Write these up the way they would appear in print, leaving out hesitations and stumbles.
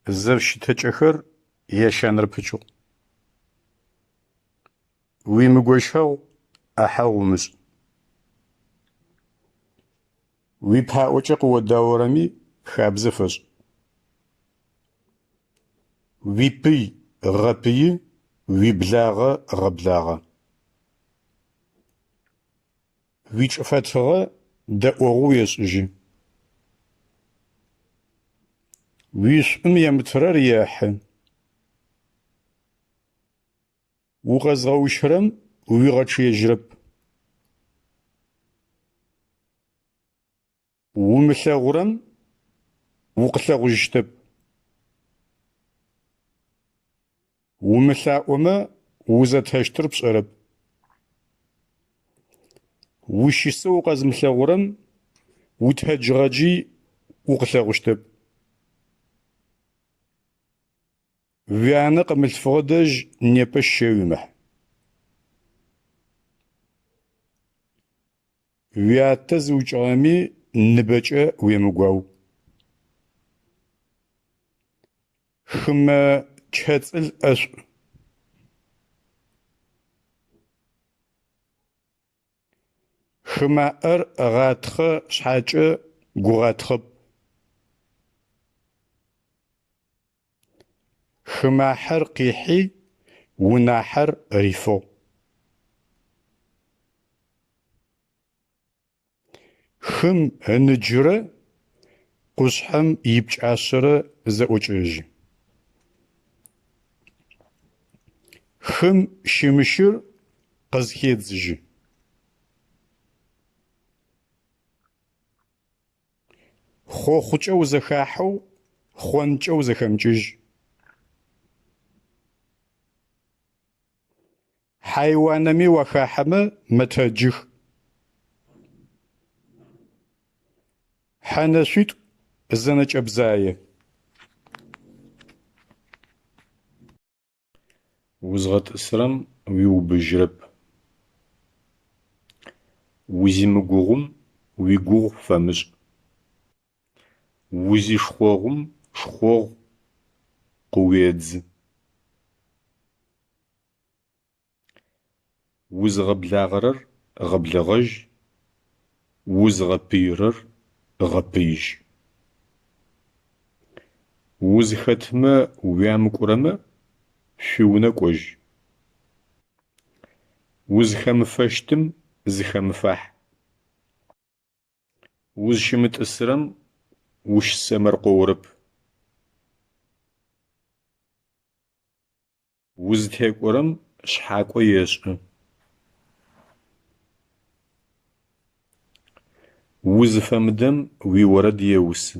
Зэфыщытыкӏэхэр ящэнэрэ пычыгъу. Уимыгощэгъу ӏахьэгъу умышӏ. Уипаӏокӏэ къыодаорэми хабзэ фэшӏ. Уипый гъэпыи, уиблагъэ гъэблагъэ. Уичӏыфэ тыгъэ дэӏогъу уешӏыжьы. Уишӏум емытырэр ехьы. Укъэзгъэущырэм уигъэчъыежьырэп. Умылъэгъурэм укъылъэгъужьыщтэп. Умылъаӏомэ узэтэщтыр пшӏэрэп. Ущысэу укъэзымылъэгъурэм утэджыгъэджи укъылъэгъущтэп. Уянэ къымылъфыгъэ дэжь непэ щэ уимыхь. Уятэ зыукӏыгъэми ныбэкӏэ уемыгуау. Хымэ чэцӏыл ӏэшӏу. Хымаӏэр гъатхъэ шъхьакӏэ, гугъатхъэп. Хымахьэр къихьи, унахьэр рифыгъ. Хым ыныджрэ къушъхьэм ипкӏашъэрэ зэӏокӏэжьы. Хым щымыщыр къызхедзыжьы. Хъохъукӏэ узэхахьэу хъонкӏэ узэхэмыкӏыжь. Хьайуанэми уахахьэмэ мэтэджых. Хьэнэшъуитӏу зэнэкӏэбзае. Узгъэтӏысырэм уиубыжьырэп. Узимыгугъум уигугъу фэмышӏ. Узишхъогъум шхъогъу къыуедзы. Узыгъэблагъэрэр гъэблэгъэжь, узыгъэпыирэр гъэпыижь. Узхэтмэ уямыкӏурэмэ, шъуиунэ кӏожь. Узхэмыфэщтым зыхэмыфахь. Узщымытӏысырэм ущысэмэркъэурэп. Узытекӏорэм шъхьакӏо ешӏы. Узыфэмыдэм уиорэд еусы.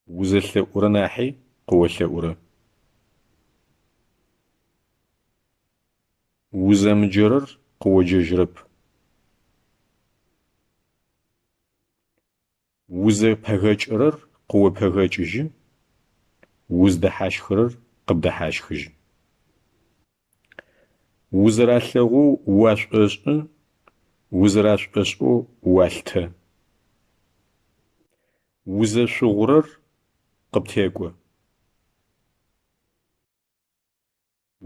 Узэлъэӏурэ нахьи къыолъэӏурэ. Узэмыджэрэр къыоджэжьырэп. Узэпэгэкӏырэр къыопэгэкӏыжьы, уздэхьащхырэр къыбдэхьащхыжьы. Узэралъэгъоу уашӏошӏы, узэрашӏошӏэу уалъытэ. Узэшъугъурэр къыптекӏо.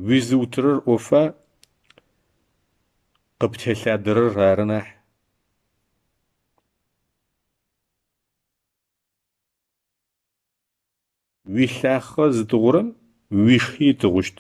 Уизыутырэр ӏофа, къыптелъадэрэр ары нахь. Уилъахъэ зытыгъурэм уишхи ытыгъущт.